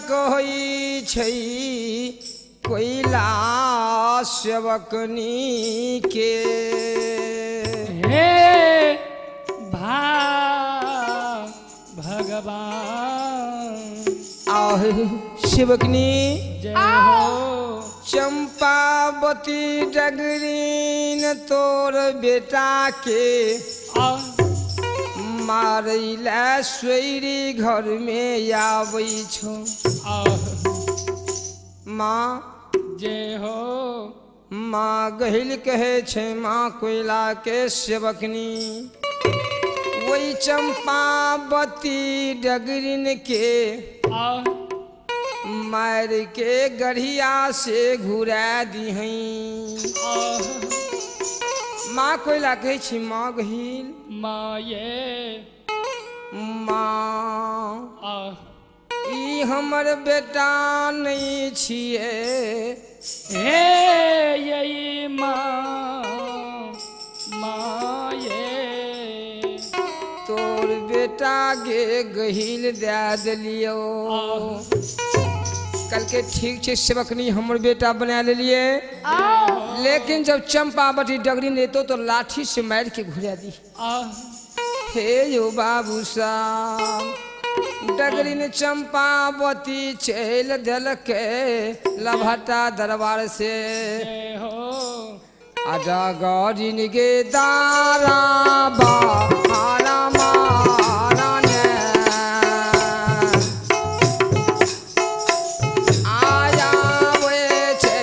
कहै छै कोइला सेवकनी के। हे भा भगवान। आह सेवकनी जय हो। चंपावती डगरीन तोर बेटा के आ मारैला सोयरी घर में आबै छौ। आ माँ जय हो। माँ गहिल कहे छै माँ कोयला के सेवकनी वही चंपावती डगरीन के आ मार के गढ़िया से घुरा दिहई। आ माँ कोयला कहै छी माँ गहिल माये माँ आ ई हमर बेटा नहीं छियै। हे यही माँ माये तोर बेटा गे गहिल दए देलियौ। कल के ठीक छै सेवकनी हमर बेटा बना लेलिए, लेकिन जब चंपावती डगरी लेतो तो लाठी से मार के घुरा दी। आ हे यो बाबू साहब डगरीन चंपावती चल देलके लभटा दरबार से। जय हो। डगरीन गे दारा बा हारा मारा ने आया वे छे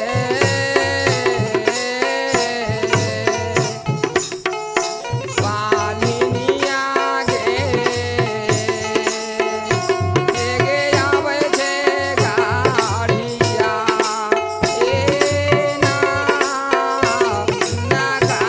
पालिनिया गे गे आवे छे गाड़िया ए ना नागा।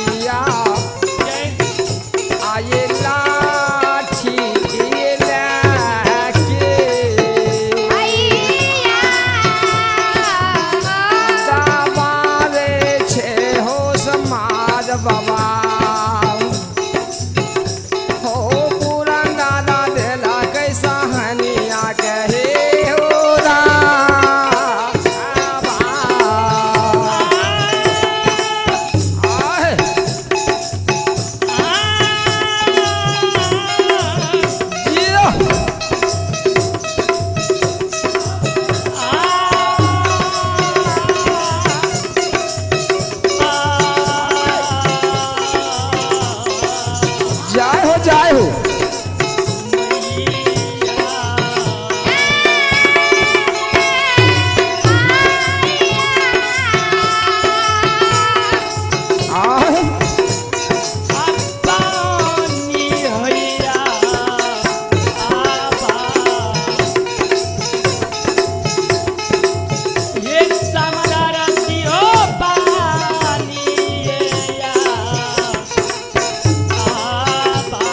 मैया जय आये लाठी लेके दबावे छे हो समाज बाबा हो पुरान दादा देला कैसा हनिया कहे हो रामा। आहे। जियो। जय हो जय हो। आहे। पानी हैया आबा ये समदारती ओ पानी हैया आबा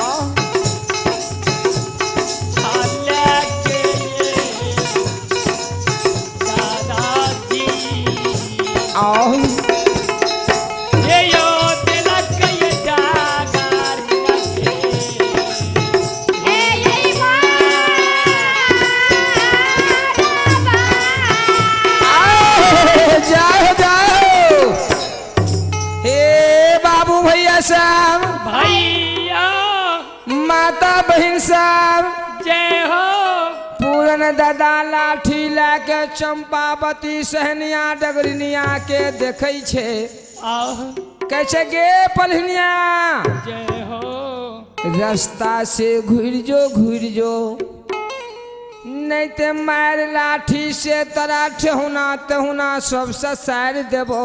आह। हाले के दादाजी आह। ये यो तिलक ये जागार के आह, जय हो जय हो। हे बाबू भैया साहब, भैया माता बहन साहब, जय हो। पूरन दादा लाठी लए के चंपावती सहनिया डगरनिया के देखै छै। आह कहै छै गे पलहनिया, जय हो। रास्ता से घुरि जो घुरि जो, नहीं ते मार लाठी से तोरा ठेहुना तेहुना सब ससारि देबो,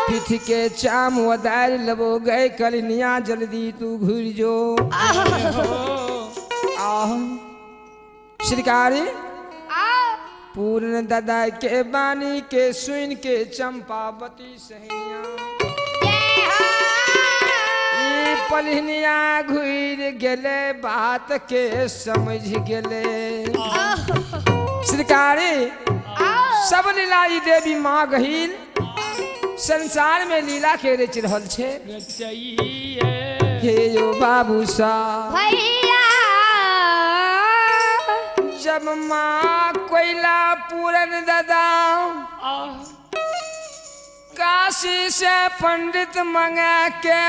पीठ के चाम ओदारि लेबो। गए कलनिया जल्दी तू घुरि जो। हो आह श्रीकारी पूर्ण दादा के बानी के सुन के चंपावती सहिया ई पलहनिया घुरि गेले, बात के समझ गेले। श्रीकारी सब लीला ई देवी माँ गहील संसार में लीला के रचि रहल छे। रचइए हे यो बाबू सा, भैया जब माँ कोयला पूरन दादा आह काशी से पंडित मंगा के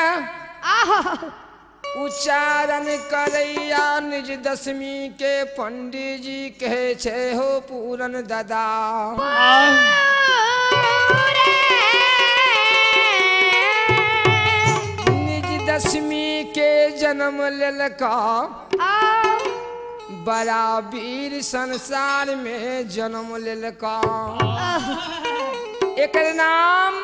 उच्चारण करैया निज दशमी के पंडित जी कहे छे हो पूरन दादा। आह निज दशमी के जन्म लेलका बड़ा वीर संसार में जन्म लेलका। एकर नाम,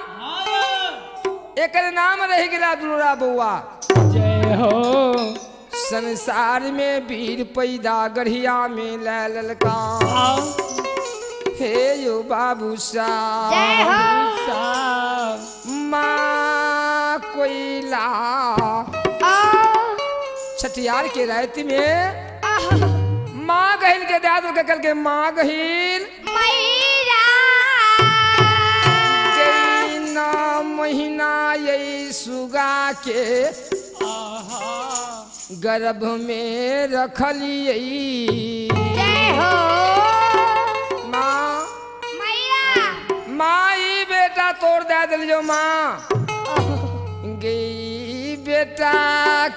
एकर नाम रह गेला दुलरा बौआ। जय हो। संसार में वीर पैदा गढ़िया में ले ललका। आह हे यो बाबू सा, जय हो। सा माँ कोयला छठियार के रात में माँ गहिल के दादू के कल के माँ गहिल मैया गई ना महीना यही सुगा के आहा गर्भ में रखलिए। जय हो माँ मैया माँ ई बेटा तोड़ दे दिलियो माँ गई बेटा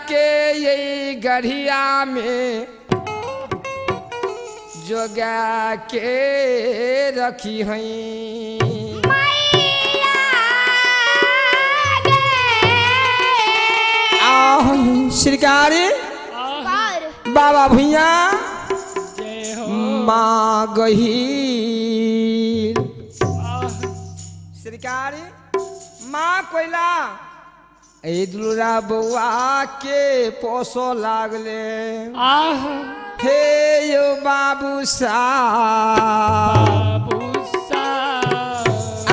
के यही गढ़िया में जोगा के रखी हई। मैया गे आह श्रीकारी आह पर बाबा भैया जय हो। माँ गहीर आह श्रीकारी माँ कोयला ए दुलरा बौआ के पोसो लागले। आह हे यो बाबू सा, बाबू सा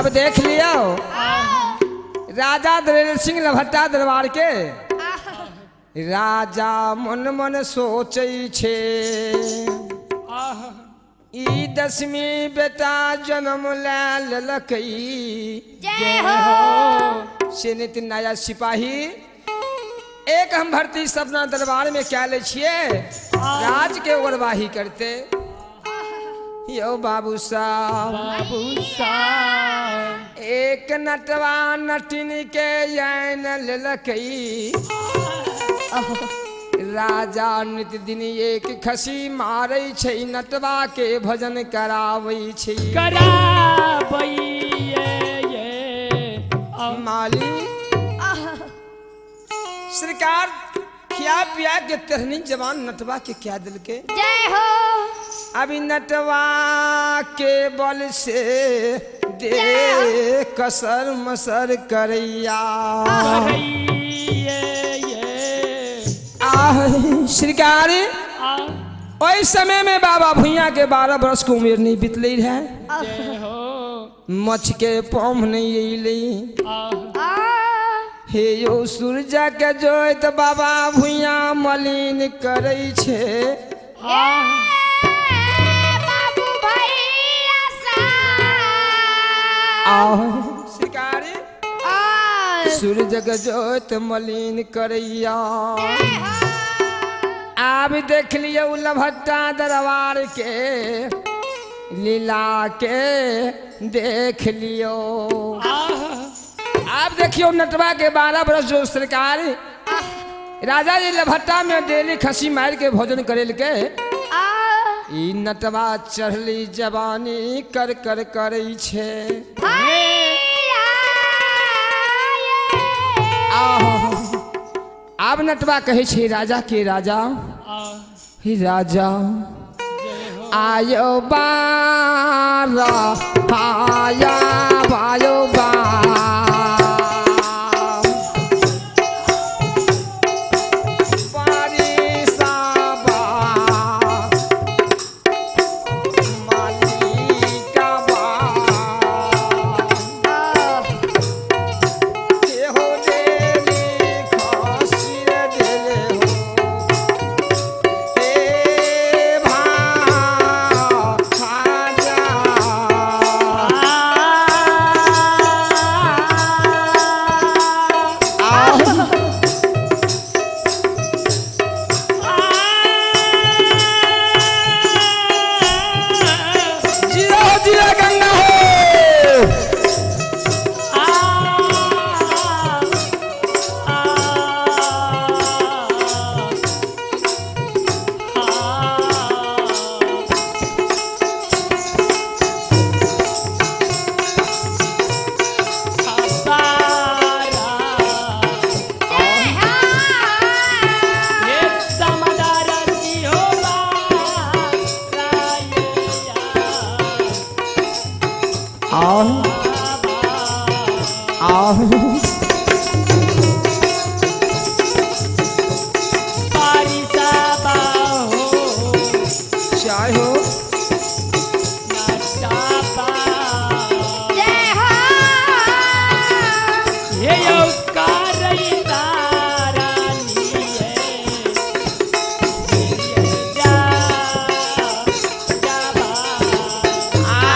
अब देख लियो आह राजा दलेर सिंह लभट्टा दरबार के राजा मन मन सोचै छे आह ई दसवीं बेटा जन्म ले लेलकै जय हो से नित नया सिपाही एक हम भर्ती सपना दरबार में क्या ले छिए राज के ओगरवाही करते यो बाबू साहब बाबू साहब एक नटवा नटिन के यैन लेलकै राजा नित दिन एक खसी मारै छै नटवा के भजन कराबै छै कराबै ये ये आह माली सरकार खिया पिया के तेहनी जवान नटवा के क्या दिल के जय हो अभी नटवा के बल से दे कसर मसर करैया करैये ये आह श्रीकार आह ओहि समय में बाबा भुइया के 12 बरस के उम्र नहीं बीतले रहे जय हो मछ के पम नहीं अयलै आह आ हे यो सूरज के जोत बाबा भुइया मलिन करै छै आह बाबू भैया सा आह शिकारी आ सूरज के जोत मलिन करैया जय हो आब देख लियौ लभट्टा दरबार के लीला के देख लियौ आह आब देखियौ नटवा के 12 बरस जो सरकार राजा जी लभट्टा में डेली खसी मार के भोजन करेल के आ ई नटवा चढ़ली जवानी कर कर करै छै भैया आहो आब नटवा कहै छै राजा के राजा आह हे राजा जय हो आयो बारा आया बायो बा बारिशा मालिका बा हो देली खसिर देले हो हे भाजा आह जिया हो जिया गंगा हो जय हो आह आह चाय हो जय हो आ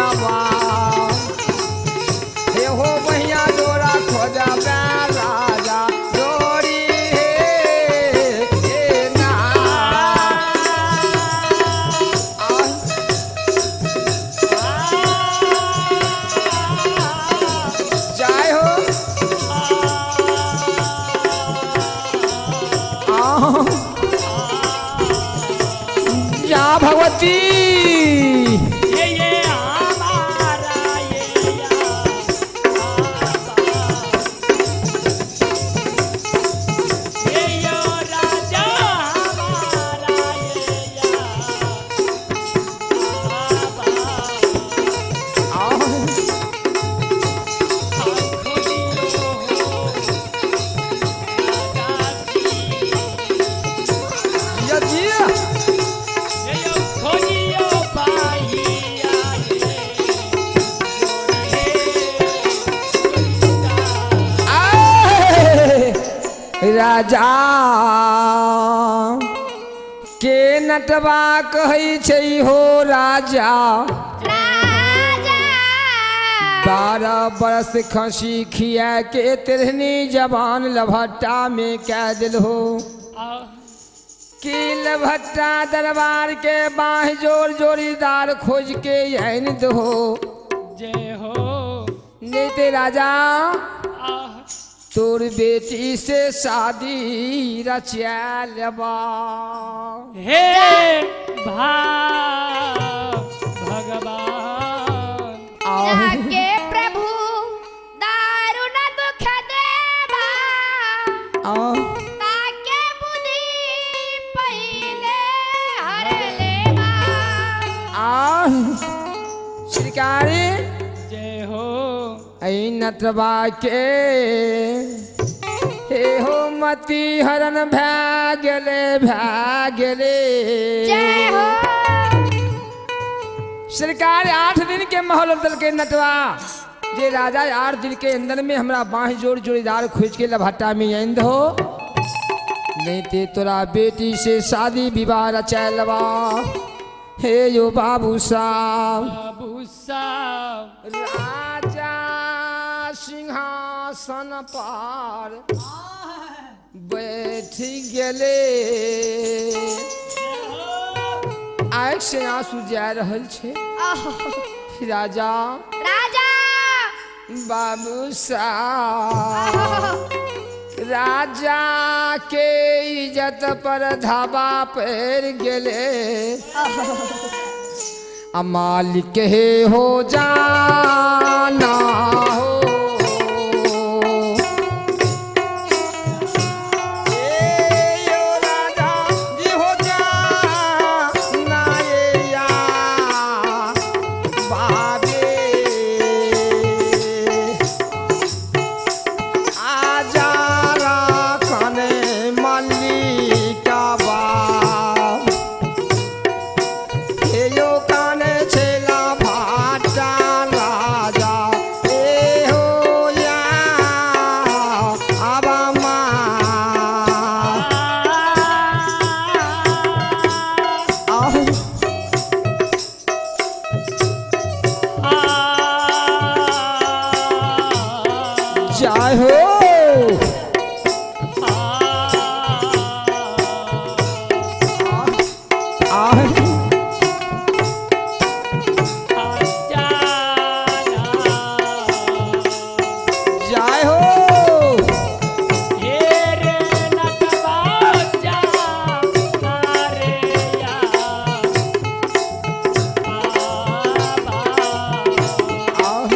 मालिकवा हे हो बहिया जोड़ा खोजबे राजा जोड़ी हे, हे ना। जय हो। आह। या भगवती। ये हमारा ये या ये यो राजा हमारा ये या बाबा। आह। या जी। आए, राजा के नटवा कहै छै हो राजा। राजा। 12 बरस खसी खिया के तेरहनी जवान लभट्टा में कह दिल हो कि लभट्टा दरबार के बाह जोर जोड़ीदार खोज के आन दो। जय हो। नहीं ते राजा आह। तोर बेटी से शादी रचा लेबा। हे भाव भगवान। आह। जाके प्रभु दारुण दुख देवा। आह। ताके बुद्धि पहिले हर लेवा। आह। श्रीकारी जय हो। ऐ नटवा के हे हो मती हरण भै गेले भै गेले। जय हो। सरकार 8 दिन के माहौल दल के नटवा जे राजा 8 दिन के अंदर में हमरा बाँह जोड़ जोड़ीदार खोज के लभट्टा में आंद हो, नहीं ते तोरा बेटी से शादी विवाह रचैलवा। हे यो बाबू साहब। बाबू साहब। राजा सिंहासन पर बैठ गेले, आँखि से आंसू जा रहल छै। आह। राजा। राजा। बाबू साहब। आह। राजा के इज्जत पर धाबा पड़ गेले। आ मालिक हे हो जाना हो। ए यो राजा जी हो जाना ये या बाबे। आजा राखने मल्लिका बाप हे यो काने छेला भाटा राजा ए हो या आबा मा। आह। जय हो। आह। जय हो। आह।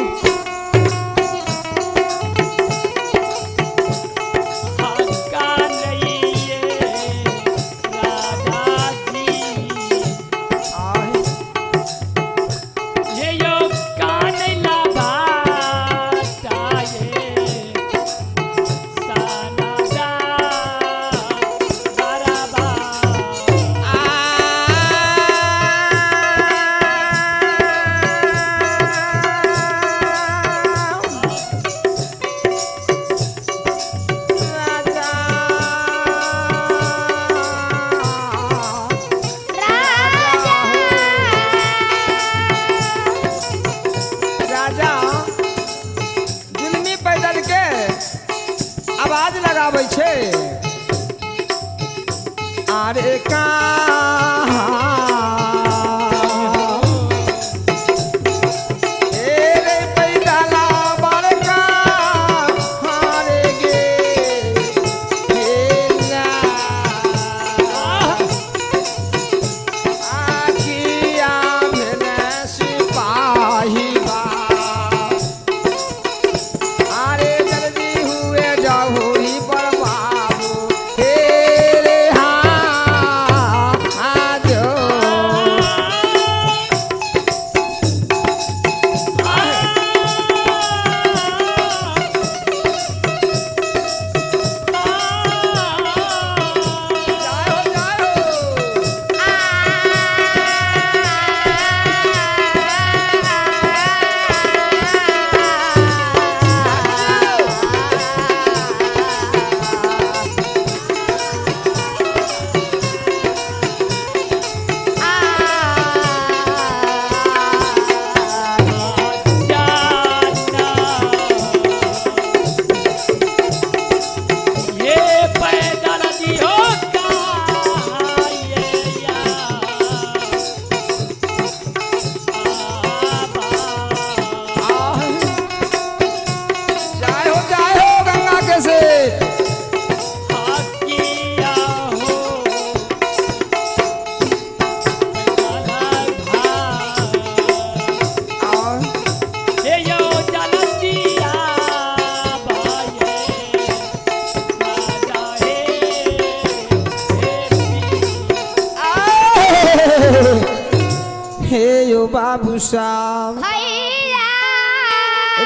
यो बाबू साहब। भैया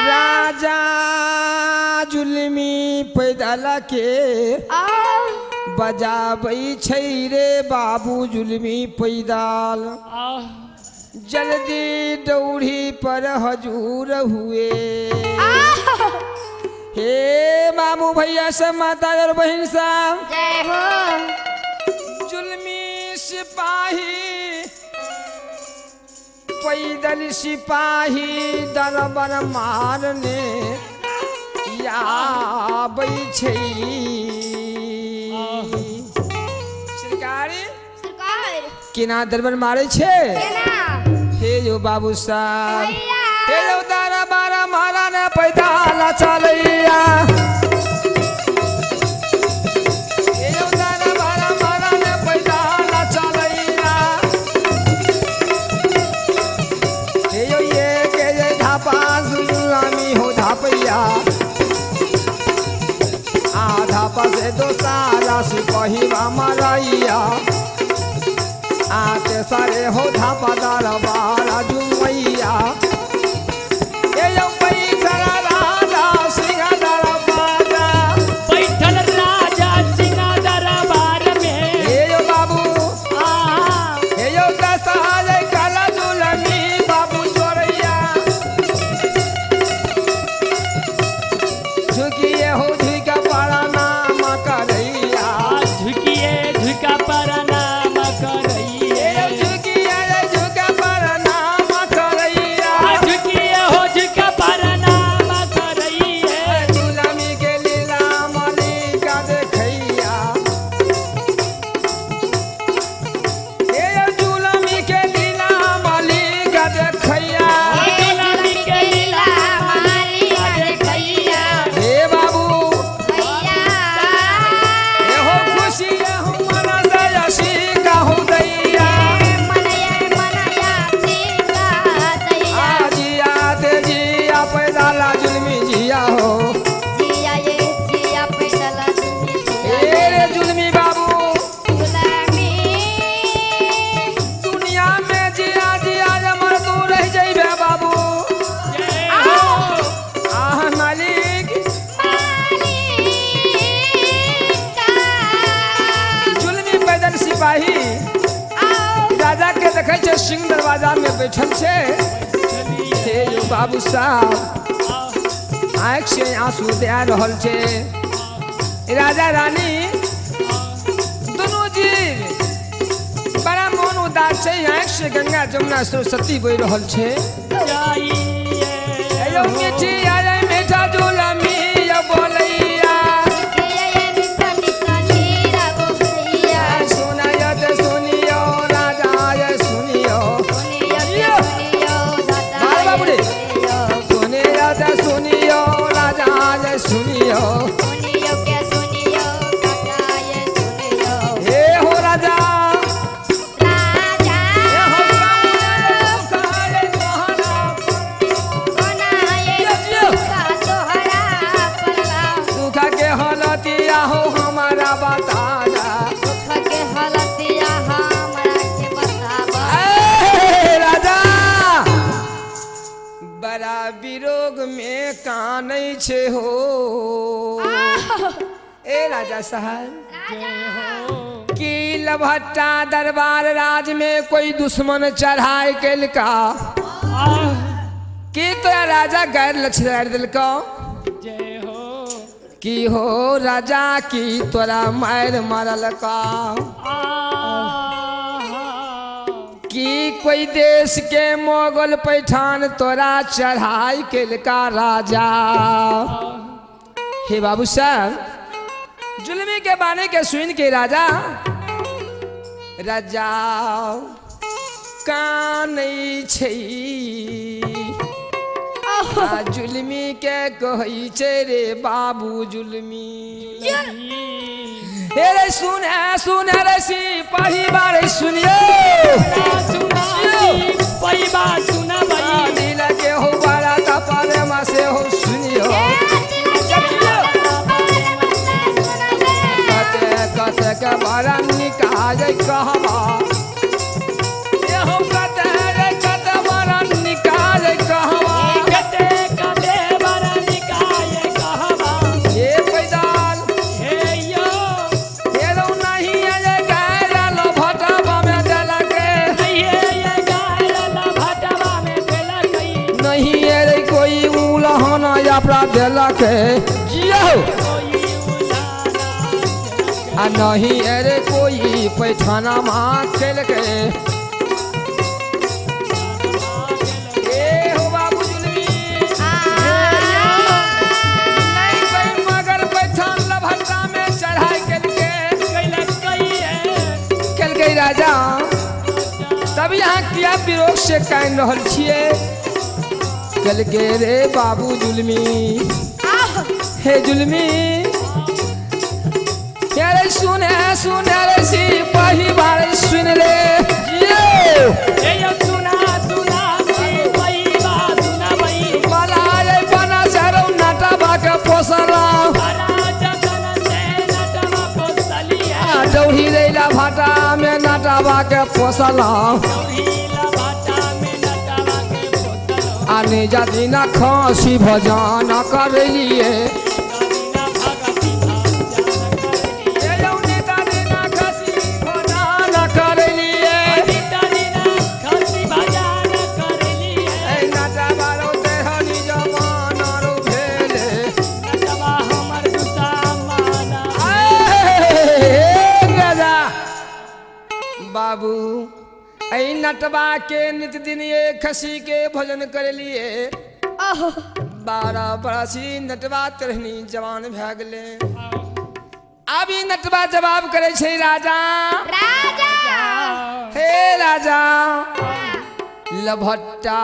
राजा जुलमी पैदल के बजाबै छै रे बाबू जुलमी पैदल। जल्दी दौड़ी पर हजूर हुए। हे मामू भैया सब माता और बहन साहब जय हो। जुलमी सिपाही पैदल सिपाही दरबर मारने आबै छै। सरकारी केना दरबर मारे छै हे यो बाबू साहब। हे यो दरबर मारा ने पैदल चलैया। हे यो दरबर मारा ने पैदल चलैया। हे यो ये के ये धापा जुलामी हो धापैया। आधा पासे दो सारा सिपाही मारैया। आते सारे हो धापा दरबार जुमैया। ए यो पैठल राजा सिंह दरबार। बैठल राजा सिंह दरबार में। हे यो बाबू हे यो दसारे काला जुलमी बाबू चोरैया। झुकिए हो झुका प्रणाम करैया। झुकिए झुका प्रणाम करैया। झुकिए झुका प्रणाम करैया। झुकिए हो झुका प्रणाम करैया। जुलमी के लीला मालिका देखैया। हे जुलमी के लीला मालिका देखैया। जुलमी के लीला मालिका देखैया। हे बाबू भैया हे हो खुशी हो मना दयासी कहू दैया। मनया मनया सीता दैया। आ जिया ते जिया पैदल जुलमी जिया हो। जिया ये जिया पैदल जुलमी हे जिया। रे जुलमी बाबू गुलामी दुनिया में जिया जिया जमर तू रह जइबे बाबू। जय हो। आह मालिक मालिका जुलमी पैदल सिपाही राजा के देखै छै सिंह दरवाजा में बैठल छै। हे यो बाबू साहब आँख से आंसू दे रहल छै। राजा रानी दुनू जीव बड़ा मन उदास छै। आँख से गंगा जमुना सरस्वती बहि रहल छै। जाइए यो मीठी आय मीठा जुलमी यो बोलैया। ये मिठा मिठा नीरा बोलैया। सुनायो ते सुनियो राजा ये सुनियो। सुनियो के सुनियो दादा बाल बाबू रे। सुनियो। सुनियो ते सुनियो राजा ये सुनियो। सुनियो के सुनियो काका ये सुनियो। हे हो राजा राजा हे हो काले तोहरा बनाए सुखा तोहरा परवा। सुखा के हलतिया हो हमारा बता जा। सुख के हलतिया हमरा के बतावा। ए राजा बड़ा विरोग में कानै छे हो। ए राजा साहब जय हो। की लभट्टा दरबार राज में कोई दुश्मन चढ़ाए केलका की तोरा राजा गैर लछड़ दिलका। जय हो। की हो राजा की तोरा मार मारलका। की कोई देश के मोगल पैठान तोरा चढ़ाई केलका राजा। हे बाबू साहब जुलमी के बाने के सुन के राजा राजा कानै छै। आ जुलमी के कहै छै रे बाबू जुलमी। हे रे सुन सुन रे सिपाही बारे सुनियो। सुना पैबा सुना भाई। दिल के हो बड़ा तपारे मासे हो सुनियो। कते कते के बड़ा निकाज कहबा। ये हो कते रे कते बड़ा कपड़ा देलक जियो। कोई उलाना आ नहीं अरे कोई पैठाना माँ केलकै। ए हो बाबू जुलमी, नहीं कोई मगर पैठान लभट्टा में चढ़ाई केलकै। केलकै राजा। तब यहाँ किया विरोध से कान रहल छियै? केलकै रे बाबू जुलमी, हे जुलमी, अरे सुने सुने रे सिपाही बार सुन ले जियो। बाला रे बना चारो नाटा के पोसला, आ दौड़ी रैला भाटा में नाटाबा के पोसला। आ निजा दिना खांसी भजन करलिए। ए यौ नेता दिना खांसी भजन करलिए। ए नाटाबा रौ तेहनी जमाना रौ भेले। ए राजा बाबू, ऐ नटबा के नित दिन ये खसी के भोजन करलिए। 12 बरसी नटबा तरहनी जवान भए गेलै। आब ई नटबा जवाब करै छै राजा। राजा, हे राजा, लभट्टा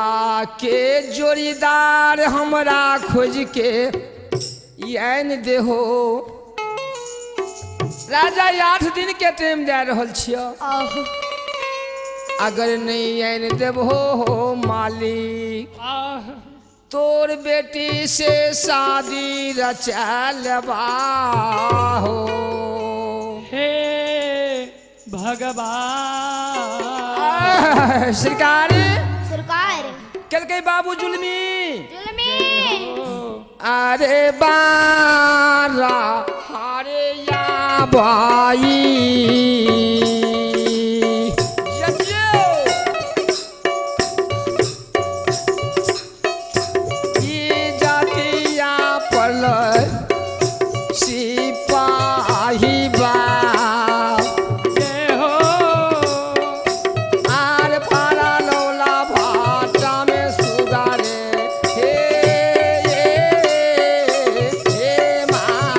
के जोड़ीदार हमरा खोज के आनि देहो। राजा, 8 दिन के टाइम दे रहल छियौ। अगर नहीं आनि देबहो हो मालिक, तोर बेटी से शादी रचा लेबा हो। हे भगवान। आह, सरकार। सरकार। केलकै बाबू जुलमी। जुलमी। अरे बारा हरे या बाई यजियो। ई जातिया पड़ल सिपाही बा। जय हो। आर पारा लौला भाटा में सुगारे हे हे हे माँ।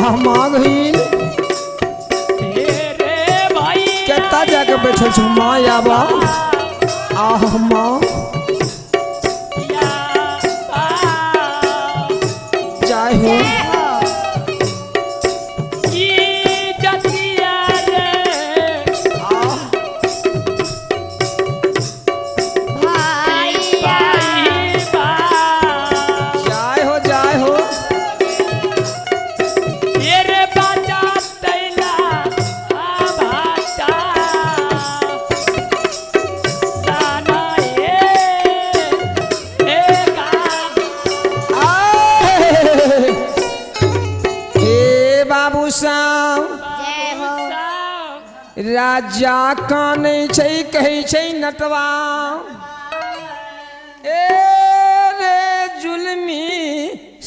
आह माँ गहीन हे रे भाई केता जाके बैठल छौ माँ आबा आह माँ या बा चाहे जय हो ई जतिया रे आह भैया पाई बा जाय हो जाय हो ये रे बाजा तैला आ भाटा साना ए ए गा आह! हे बाबू साहब जय हो साहब राजा कानै छै कहै छै नटवा ए रे जुलमी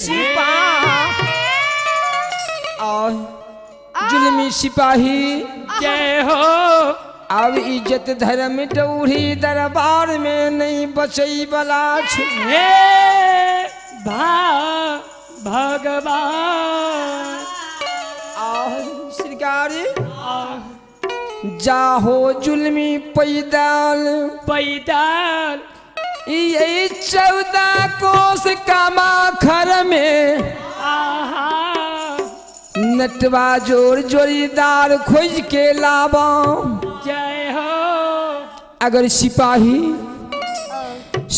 सिपाही और जुलमी सिपाही जय हो अब इज्जत धर्म डौरी दरबार में नहीं बचै बला छै हे भा भगवान आह सरकारी आ जाहो जुलमी पैदल पैदल ये 14 कोस कामा खर में आहा नटवा जोर जोड़ीदार खोज के लाबा जय हो अगर सिपाही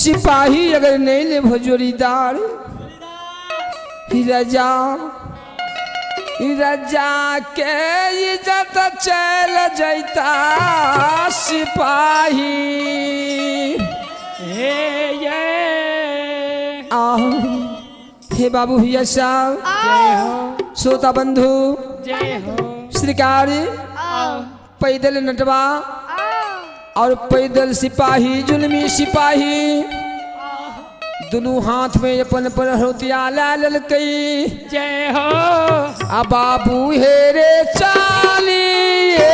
सिपाही अगर नहीं लेबो जोड़ीदार रजा रजा के इज्जत चल जैता सिपाही हे ये आह हे बाबू भैया साहब जय हो श्रोता बंधु जय हो श्रीकारी पैदल नटवा और पैदल सिपाही जुलमी सिपाही दुनू हाथ में अपन अपन हरोतिया ला ललकई जय हो आ बाबू हे रे चालिए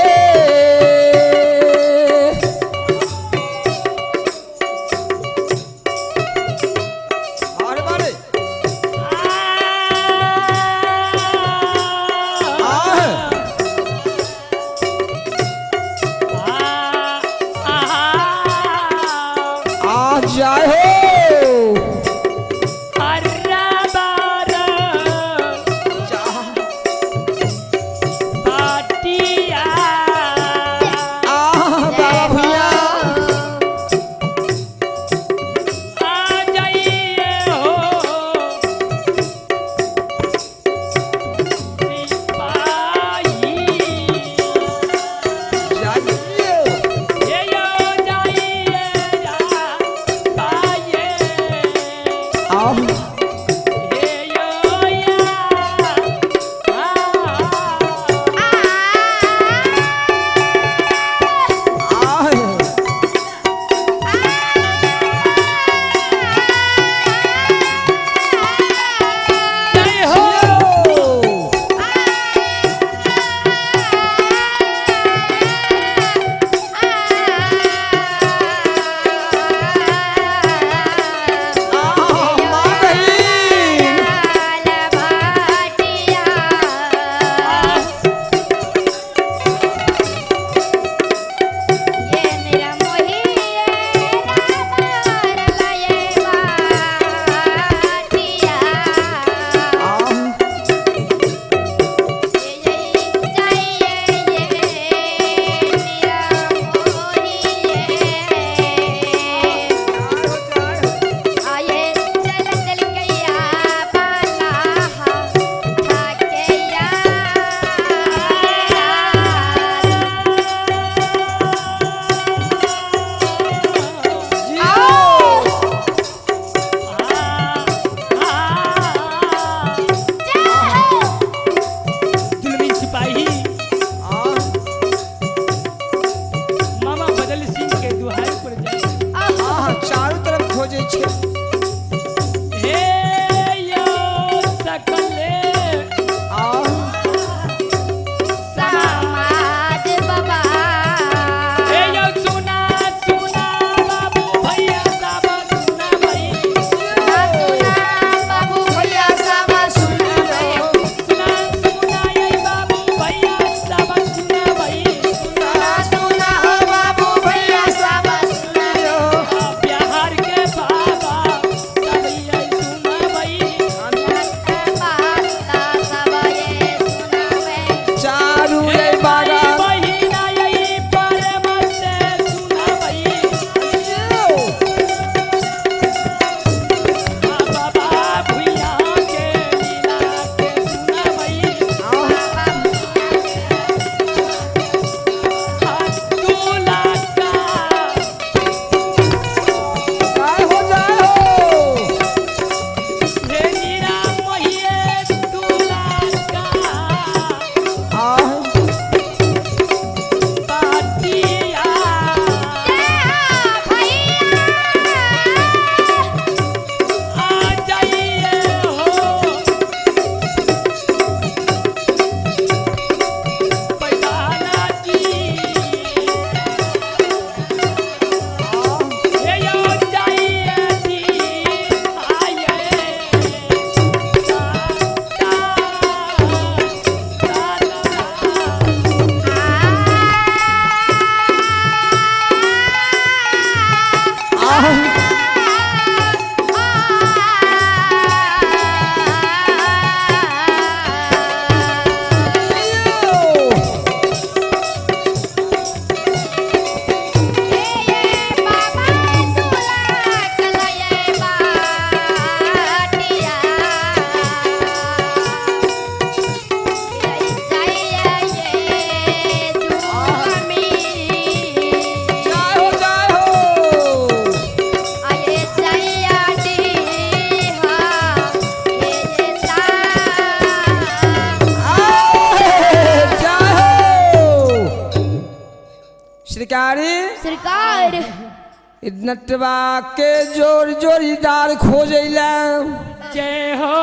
अरे बारे आह आ जाए हो आह बाबा भैया जाइए आह आह हो आह माँ गई शिकारी सरकार नटवा के जोर जोरीदार खोजैला। जय हो।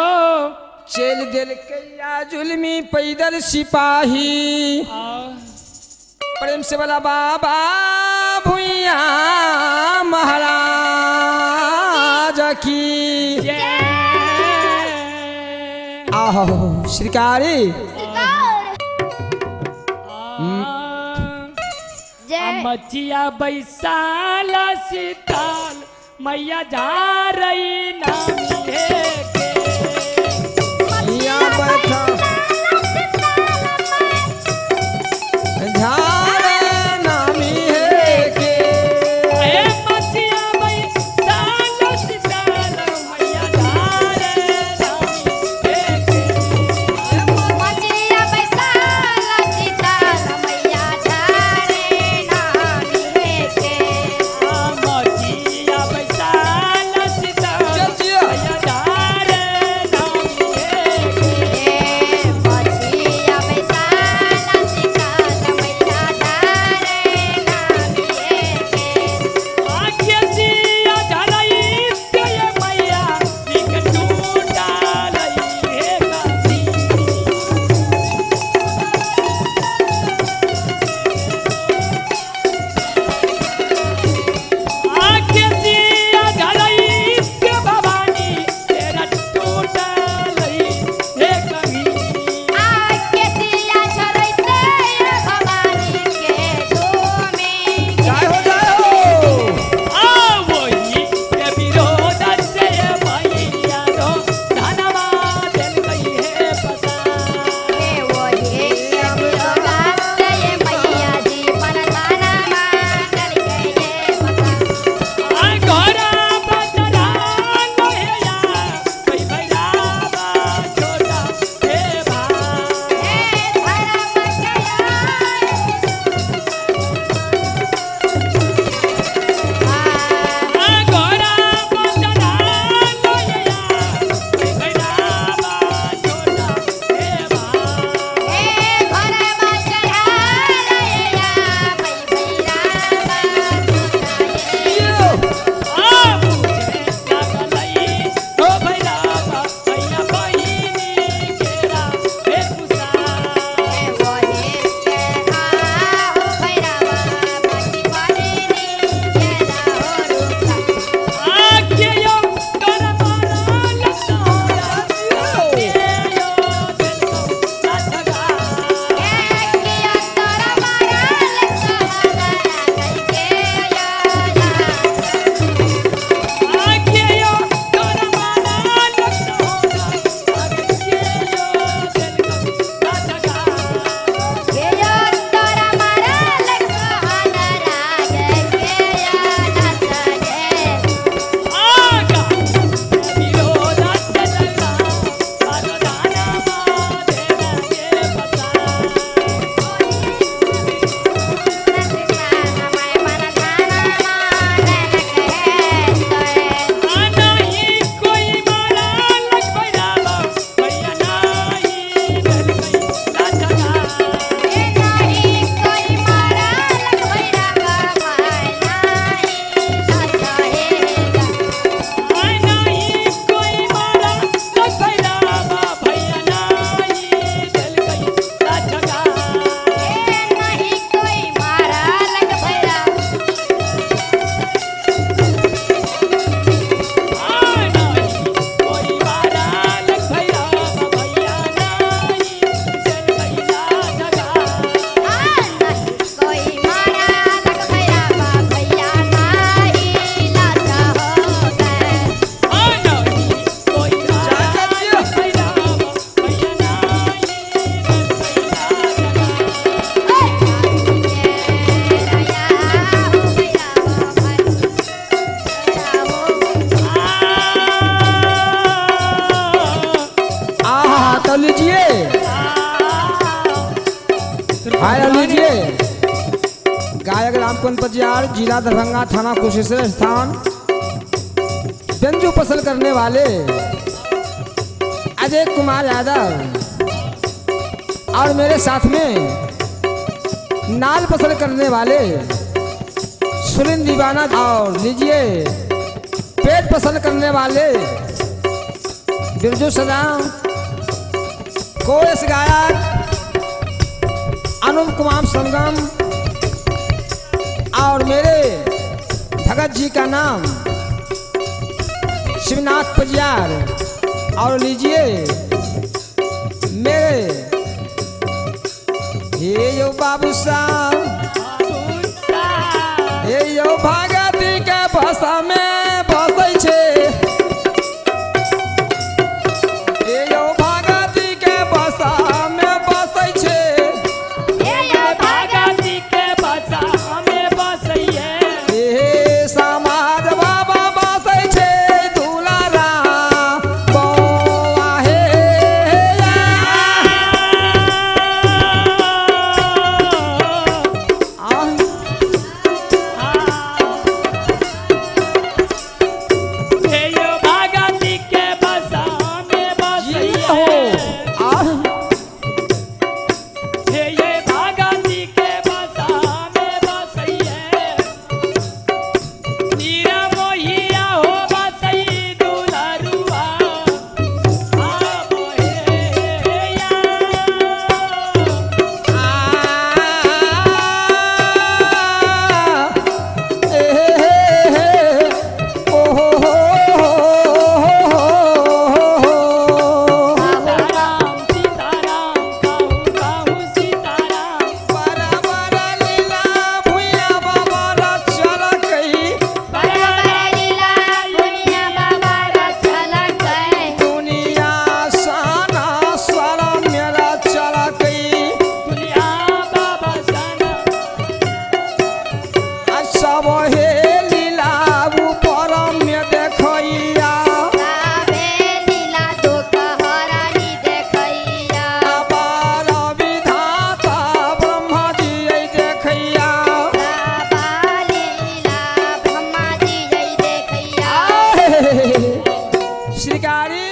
चल दिल कैया जुलमी पैदल सिपाही। प्रेम से वाला बाबा भुइया महाराज की जय। आहो शिकारी मचिया बैसाला सीताल मैया जा रही नामी है के। या बैठा झारे नामी है के। ए मचिया बैसाला सीताल मैया जा रही नामी है के। मचिया बैसाला सीताल मैया जा रे नामी है के। मचिया बैसाला सीताल चल जिया। मैया जा रे नामी है के। मचिया बैसाला सीताल मैया जा रे नामी है के। आख्यसिया झरई जय मैया एक टूटा लई हे काशी। आख्यसिया झरई जय भवानी तेरा टूटा लई हे कहीं। आके सिया झरैते भवानी के झूमे। जय हो जय हो। आवोही के विरोध से मैया रो धनवा दिल गई है पता। हे वही के विरोध से मैया जी पन दाना मांगल के बता। घोड़ा बजरा लोहिया कोई भैरावा छोटा हे भाई। हे धर्म के घोड़ा बजरा लोहिया कोई भैरावा छोटा हे भाई। हे धर्म चढ़ा रैया भई भैरावा यो। आ पूछे लागलई ओ भैरावा भैया बहिनी केरा हे कुसा। हे वही के आहो भैरावा बाकी बहिनी के हो रुका। आख्यो तोरा मारा लसोरा तेयो दिल को लाछगा। किया तोरा मारल सहारा के या आख्यो तोरा मारा लसोरा तेयो दिल को लाछगा। के या तोरा मारल सहारा के या नाच गे। आगा विरोध चलगा आरो दाना देना के बता। नहीं कोई मारा लग भैरावा भैया नहीं दिल गई लाछगा। नहीं कोई मारा लग भैरावा भैया नहीं दिल गई लाछगा। नहीं कोई मारा लग भैरावा भैया नहीं दिल गई लाछगा। नहीं कोई मारा लग भैरावा भैया नहीं दिल गई लाछगा। आहा तो लीजिए हाय लीजिए। गायक रामकुंड पजियार, जिला दरभंगा, थाना कुशेश्वर स्थान। व्यंजू पसंद करने वाले अजय कुमार यादव और मेरे साथ में नाल पसंद करने वाले सुरेंद्र दीवाना और लीजिए पेट पसंद करने वाले बिरजू सदाम, कोरस गायक अनूप कुमार संगम और मेरे भगत जी का नाम शिवनाथ पजियार। और लीजिए मेरे हे यो बाबू साहब, हे यो भगती के भाषा में बसै छे, हे यो भगती के भाषा में बसै छे, हे यो भगती के भाषा में बसैये, हे समाज बाबा बसै छे दुलारा बौआ हे। हे यो भगती के भाषा में जी हो बसैये, आ हे ये भगती के भाषा में बसैये, नीरा मोहिया हो बसई दुलारुआ आबो हे या। सीताराम सीताराम काहू काहू सीताराम, बराबर लीला दुनिया बाबा रचलकै, दुनिया बाबा सना साबे लीला दुख हरानी देखैया, साबा लीला ब्रह्मा जी जय देखैया। श्रीकारी।